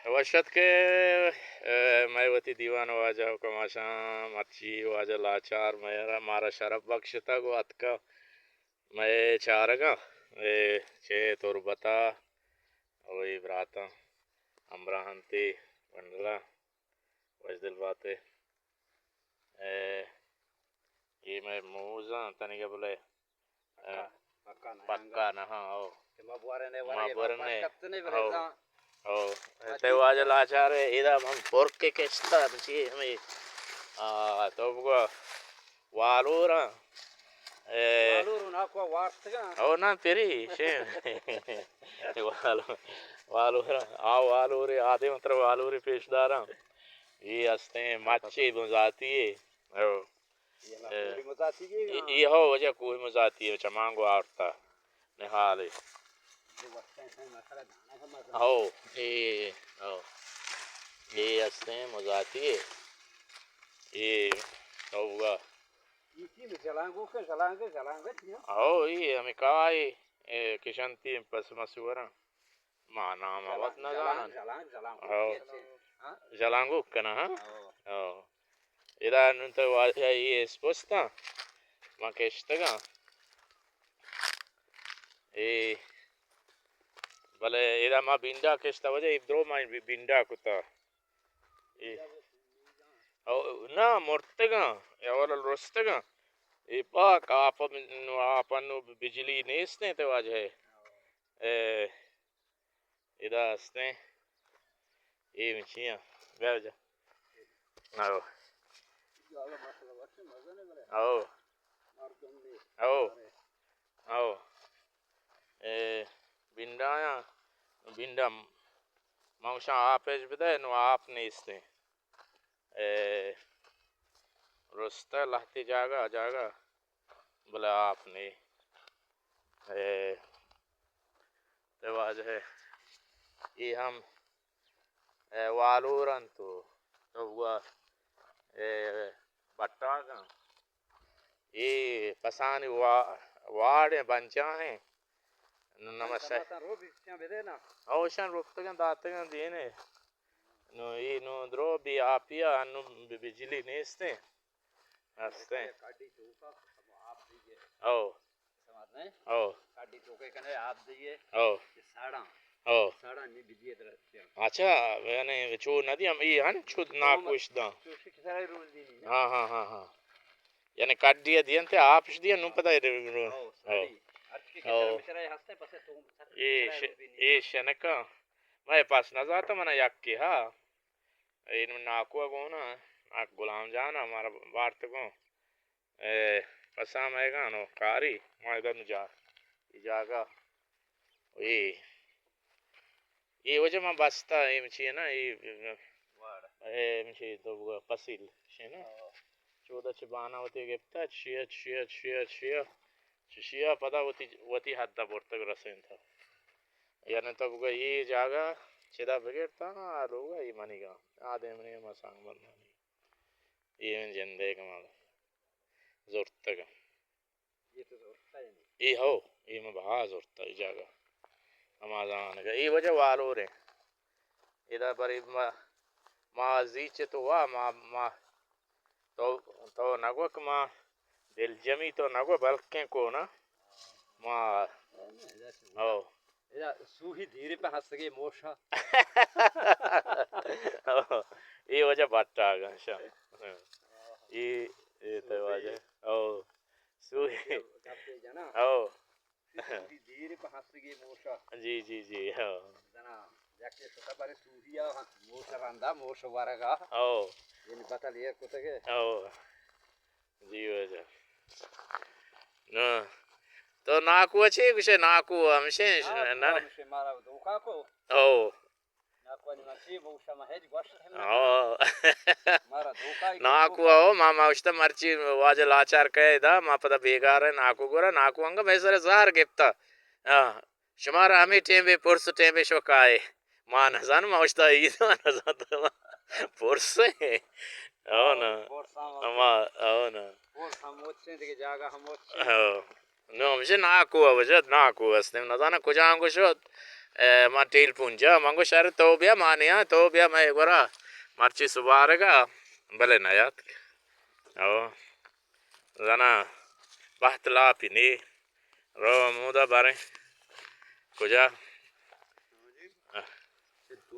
وش اتکے، اے، مئے وتی دیوان واجہ و کماشاں، مرچی واجہ لاچار مئے را، مارا شرپ بخشتگ و اتکا مئے چارگاں، اے، چہ تربتا و اے براتاں ہمراہ انت، اے بنڈلا وش دل باتے۔ اے، اے مئے موزاں تنیگا بلے، اے، پکا، پکا نہ انگا۔ پکا نہ، ہاں، او۔ کہ ما بورنے ما ورگے، ما بورنے۔ پش کپتنے او۔ برزاں۔ او۔ ما تے واجہ لاچار اے، ادا من پر کے کشتا، چی ہمیں، آ، تو بگو، والوراں۔ اے۔ والور ناکو وارتگاں۔ او نا پری، شے۔ والو-، والوراں۔ آ والورے، آدے مطلب والورے پیش داراں۔ اے ہستیں مچے بزاتی اے۔ او۔ اے، اے، اے ہو وجہ کوہ مزاتی اے، چمانگو آورتا نہالے۔ ہو، اے، ہو۔ اے ہستیں مزاتی اے۔ اے، ہوگا۔ ہو، اے ہمیں کائے، اے، کشنتی پس مسوراں۔ ما نام وت نہ زاناں۔ ہو۔ جلانگوک کناں، ہاں؟ ہو۔ ادا نوں تو واجہ اے اسپستاں، ما کشتگاں۔ اے، بلے ادا ما بینڈا کشتا وجہ، اے درو ما بینڈا کتا۔ اے۔ او، نا، مرتگاں، اے اولا رستگاں۔ اے پاک آپ، آپ انو بجلی نیستیں تے واجہ۔ اے، ادا ہستیں۔ اے من چیاں؟ بیا بجا۔ او۔ او۔ او۔ او۔ اے بنڈایاں، بنڈا من گوشاں آپ اش بدئے، نوں آپ نیستیں۔ اے رستہ لہتے جاگہ، جاگہ، بلے آپ نی۔ اے، تے واجہ اے ہم، اے، والور انت و تو بگوا، اے، بٹاگاں۔ اے پسانی وا-، واڑیں بنجاہیں۔ نوں نمسے۔ او، اشان رپتگاں داتگاں دینے۔ نوں اے نوں درو بی آپیا، انوں بی بجلی نیستیں۔ ہستیں۔ او۔ او۔ او۔ اچھا، یعنی چو ندی ہم، اے ہن چو ناکوش داں۔ ہاں، ہاں، ہاں، ہاں۔ یعنی کڈی ء دینت، آپش دین، نوں پدا اے، او۔ اے ش-، اے شنکاں۔ مئے پس نزاتہ منا یکے، ہا۔ اے نوں ناکو ء گون ء، ناکو غلام جان ء مارا بارت گوں۔ اے پسا مئیگان و کاری، ما ادا نوں جا-، اے جاگہ، اے، اے وجہ ما بستا، اے مچی نا، اے، اے مچی تو پسیل، شے نا۔ چودا چہ بانا وتی گپتا، چیا، چیا، چیا، چیا، چہ چیا پدا وتی، وتی حد ء برتگ رسینتا۔ یعنی تو بگو اے جاگہ چدا بگر تا آ لوگ اے منی گا، آ دے منی ما سانگ بندانی۔ اے من جندے کمال زرتگ۔ اے ہو، اے من بہا زرتا اے جاگہ۔ ہما زمانگا۔ اے وجہ والوریں۔ ادا برے ما، ما زیچ تو وا، ما، ما تو، تو نگو کہ ما دلجمی تو نگو، بلکیں کو نا ما، او۔ ادا سوہی دیرے پہ ہستگے موشا۔ او، اے وجہ بٹا گنشا۔ اے، اے تو واجہ۔ او، سوہی۔ او۔ سوہی دیر پہ ہستگی موشا۔ جی، جی، جی، ہاں۔ زنا، یکے شتا برے سوہی آ، موش رندا، موش ورگا۔ او۔ یعنی بتل یہ کتگے۔ او۔ جی واجہ۔ نا۔ تو ناکو چے گوشے؟ ناکو ہمشے، ناکو نا؟ ہمشے مارا دھوکا کو۔ او۔ ناکو ء مرچی ما ہچ گوشت ہم نہ۔ ہاں۔ مارا دھوکہ ای ناکو کو۔ او، ما، ما گوشتہ مرچی واجہ لاچار کئے دا، ما پدا بیگار ہیں ناکو گورا، ناکو انگا مئے سر زار گپتا۔ ہاں۔ شمارا ہمیں ٹیم بے پرس ٹیم بے شو کائے۔ ما نزان، ما گوشتہ عید ما نزان تو ما پرس ہیں۔ او نا۔ پرس ہم اما، او نا۔ پرس ہم وچ ہیں، دیگہ جاگہ ہم وچ ہیں۔ ہاں۔ نوں ہمشہ ناکو ء وجہ، ناکو استیں، نزاناں کجام گوشت، اے، من ٹیلیفون جا، من گو شر تو بیا مانیا، تو بیا مئے گورا، مرچی سبارگا، بلے نیاتک۔ او، زنا بہت لاپی نی، رو مودا باریں، کجا؟